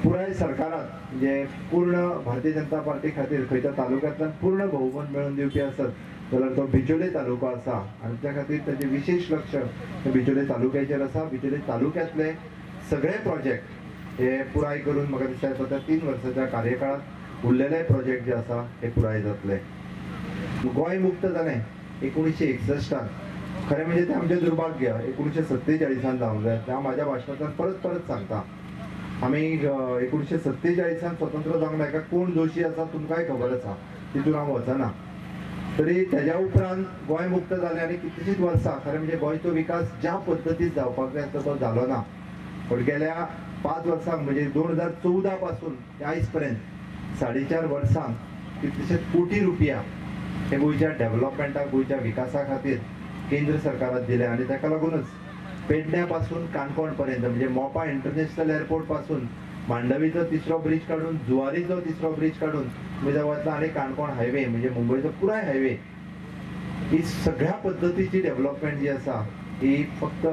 पुराय सरकारात म्हणजे पूर्ण भारतीय जनता पार्टी खातीर खंयच्या तालुक्यांतल्यान पूर्ण बहुमत मेळोवन दिवपी आसत जाल्यार तो बिचोले तालुको आसा आनी त्या खातीर ताचें विशेष लक्ष बिचोले तालुक्याचेर आसा। बिचोले तालुक्यांतले सगळे प्रोजेक्ट हे पुराय करून म्हाका दिसता येता 3 वर्साच्या कार्यकाळात उरलेले प्रोजेक्ट जे आसा हे पुराय जातले। गोंय मुक्त जालें 1961 खरें म्हणजे तें आमचें दुर्भाग्य 1947 जावंक जाय। हांव म्हाज्या भाशणांतल्यान परत परत सांगता, आमी 1947 स्वतंत्र जावंक ना। कोण दोशी आसा तुमकांय खबर आसा, तितून हांव वचना। तरी तेज्या उपरांत गोंय मुक्त जालें आनी कितलींशींच वर्सां खरें म्हणजे गोंयचो विकास ज्या पद्दतीन जावपाक जाय तो जालो ना। पूण गेल्या 5 वर्सांक म्हणजे 2014 पासून ते आयज पर्यंत 4.5 वर्सांक कितलेशेच कोटी रुपया हे गोंयच्या डेव्हलपमेंटाक, गोंयच्या विकासा खातीर केंद्र सरकारान दिले आनी ताका लागूनच पेडण्या पासून काणकोण पर्यंत म्हणजे मोपा इंटरनॅशनल एअरपोर्ट पासून मांडवीचो तिसरो ब्रिज काडून, जुवारीचो तिसरो ब्रिज काडून म्हणजे वता आनी काणकोण हायवे म्हणजे मुंबयचो पुराय हायवे, ही सगळ्या पद्दतीची डेव्हलपमेंट जी आसा ही फक्त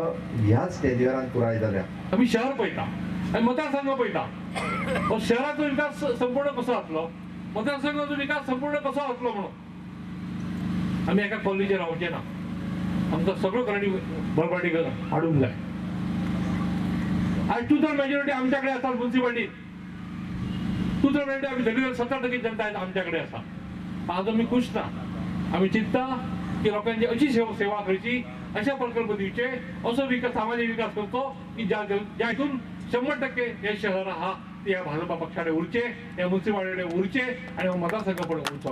ह्याच टेन्युअरान पुराय जाल्या। आमी शहर पळयता आनी मतदारसंघ पळयता, हो शहराचो विकास संपूर्ण कसो जातलो, मतदारसंघाचो विकास संपूर्ण कसो जातलो म्हणून आमी एका कॉलनीचेर रावचे ना। आमकां सगळ्यो करणी बरपाटी हाडूंक जाय। आज 2/3 मेजॉरिटी आमच्याकडे आसा मुन्सिपाल्टीत, 2/3 मेजॉरिटी आमी धरली जाल्यार 70% जनता आमच्याकडे आसा। आज आमी खूश ना, आमी चिंता की लोकांची अशी सेवा करची, अशा प्रकल्प दिवचे, असो विकास सामाजिक विकास करचो की ज्या ज्या हितून 100% हे शहर आहा ते ह्या भाजपा पक्षाडे उरचे, ह्या मुन्सिपाल्टीकडे उरचे आनी हो मतदारसंघ पण उरचो।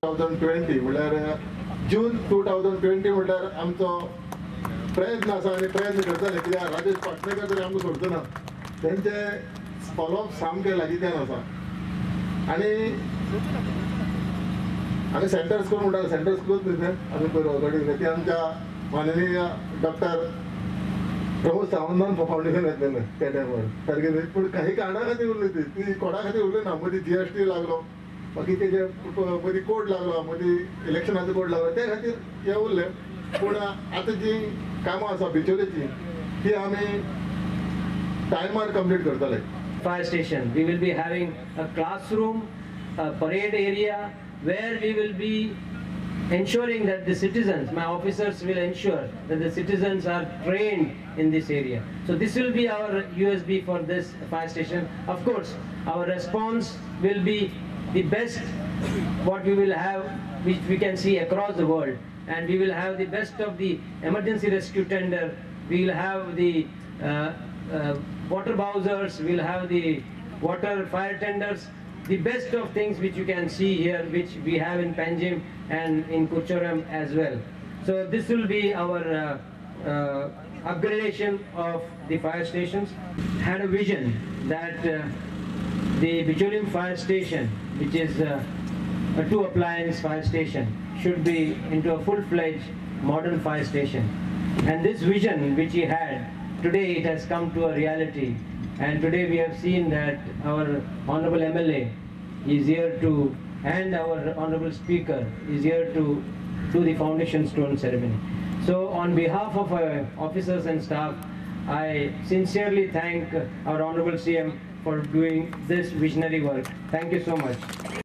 2020 म्हणल्यार जून 2020 म्हणल्यार आमचो प्रयत्न आसा आनी प्रयत्न करतले कित्याक राजेश पाटणेकर तरी आमकां सोडचो ना, तेंचे फॉलोअप सामकें लागींच्यान आसा। आनी आमी सेंट्रल स्कूल म्हणटाले, सेंट्रल स्कूलच न्ही तें आमी पयर ऑलरेडी ती आमच्या माननीय डॉक्टर प्रमोद सावंतान फावंडेशन घातलेलें त्या टायमार सारकें न्ही, पूण काही कारणां खातीर उरली ती, ती कोणा खातीर उरली ना। मदीं GST लागलो, बाकी तेजे मदीं कोड लागलो, मदीं इलेक्शनाचो कोड लागलो, त्या खातीर हें उरलें। पूण आतां जी कामां आसा बिचोलेची ती आमी टायमार कंप्लीट करतले। Fire station, we will be having a classroom, a parade area where we will be ensuring that the citizens, my officers will ensure that the citizens are trained in this area. So this will be our USB for this fire station. Of course, our response will be the best what we will have, which we can see across the world, and we will have the best of the emergency rescue tender, we will have the water bowsers, we will have the water fire tenders, the best of things which you can see here, which we have in Panjim and in Curchorem as well. So this will be our upgradation of the fire stations. Had a vision that the Bicholim fire station, which is a 2-appliance fire station, should be into a full-fledged modern fire station. And this vision which he had, today it has come to a reality. And today we have seen that our Honorable MLA is here to, and our Honorable Speaker is here to do the foundation stone ceremony. So on behalf of our officers and staff, I sincerely thank our Honorable CM for doing this visionary work. Thank you so much.